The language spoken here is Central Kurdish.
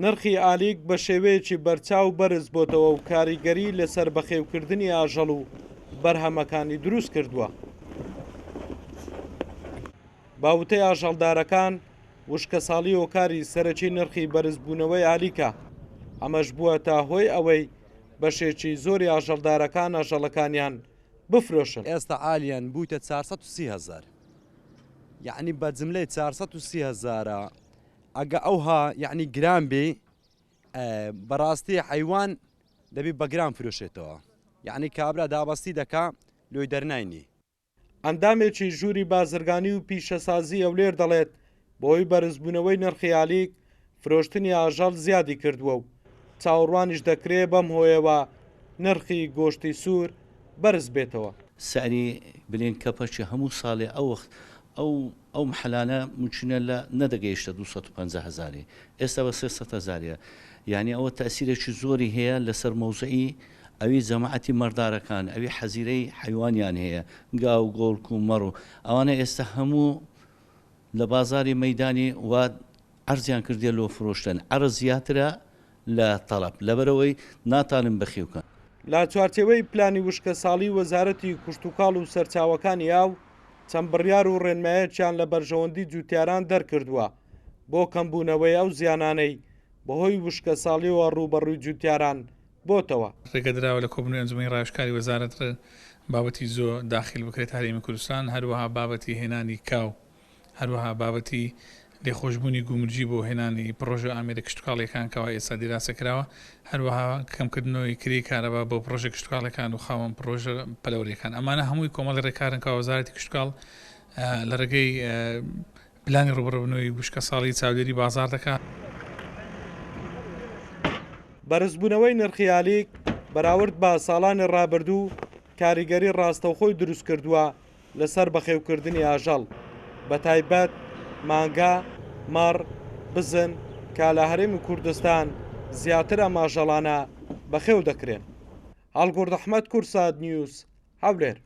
نرخی ئالیک بە شێوەیەکی بەرچاو بەرز بۆتەوە و کاریگەری لەسەر بەخێوکردنی ئاژەڵ و بەرهەمەکانی دروست کردووە. بە وتەی ئاژەڵدارەکان، وشکەساڵی هۆکاری سەرەکی نرخی بەرزبوونەوەی ئالیکە، ئەمەش بووەتە هۆی ئەوەی بەشێکی زۆری ئاژەڵدارەکان ئاژەڵەکانیان بفرۆشن. ئێستا عالیان بوویتە 430 هەزار یەعنی بە جملەی 430 هەزارە ئەگە ئەوها یەعنی گران بی بەڕاستی حەیوان دەبی بە گران فرۆشێتەوە یەعنی کابرا دابەستی دەکا لۆی دەرناینی. ئەندامێکی ژووری بازرگانی و پیشەسازی هەولێر دەڵێت، بەهۆی بەرزبوونەوەی نرخی ئالیک، فرۆشتنی ئاژەڵ زیادی کردووە و چاوەڕوانیش دەکرێ بەم هۆیەوە نرخی گۆشتی سوور بەرز بێتەوە. سعری بلین کەپەکی هەموو ساڵێ ئەو وەخت ئەو ئەو محلانە مومکینە لە نەدەگەیشتە 250 هەزاری ئێستا بە 300 هەزاریە یانی ئەوە تەئسیرێکی زۆری هەیە لەسەر مەوزعی ئەوی جەماعەتی مەڕدارەکان ئەوی حەزیرەی حەیوانیان هەیە گا و گۆڵک و مەڕ و ئەوانە ئێستا هەموو لە بازاری مەیدانی وا عەرزیان کردیە لۆ فرۆشتن عەرز زیاترە لە تەڵەب لەبەرئەوەی ناتانن بەخێو کەن. لە چوارچێوەی پلانی وشکەساڵی وەزارەتی کشتوکاڵ و سەرچاوەکانی ئاو چەند بڕیار و ڕێنمایەکیان لە بەرژەوەندی جوتیاران دەرکردووە بۆ کەمبوونەوەی ئەو زیانانەی بەهۆی وشکەساڵیەوە ڕووبەڕووی جوتیاران بۆتەوە. ڕێگە دراوە لە کۆبوونەوەی ئەنجومەنی ڕاوێژکاری وەزارەت بابەتی زۆ داخیل بکرێتە هەرێمی کوردستان، هەروەها بابەتی هێنانی کاو، هەروەها بابەتی لێخۆشبوونی گومرگی بۆ هێنانی پڕۆژە و ئامێرە کشتوکاڵییەکان کەوا ئێستا دیراسە کراوە، هەروەها کەمکردنەوەی کرێی کارەبا بۆ پڕۆژە کشتوکاڵییەکان و خاوەن پڕۆژە پەلەوەرییەکان. ئەمانە هەمووی کۆمەڵی ڕێکارن کەوا وەزارەتی کشتوکاڵ لە ڕێگەی پلانی ڕووبەڕووبوونەوەی وشکەساڵی چاودێری بازاڕ دەکات. بەرزبوونەوەی نرخی ئالیک بەراورد بە ساڵانی ڕابردوو کاریگەری ڕاستەوخۆی دروستکردووە لەسەر بەخێوکردنی ئاژەڵ بەتایبەت مانگا، مەڕ، بزن کە لە هەرێمی کوردستان زیاتر ئەم ئاژەڵانە بەخێو دەکرێن. هەڵگورد ئەحمەد، کوردسات نیوز، هەولێر.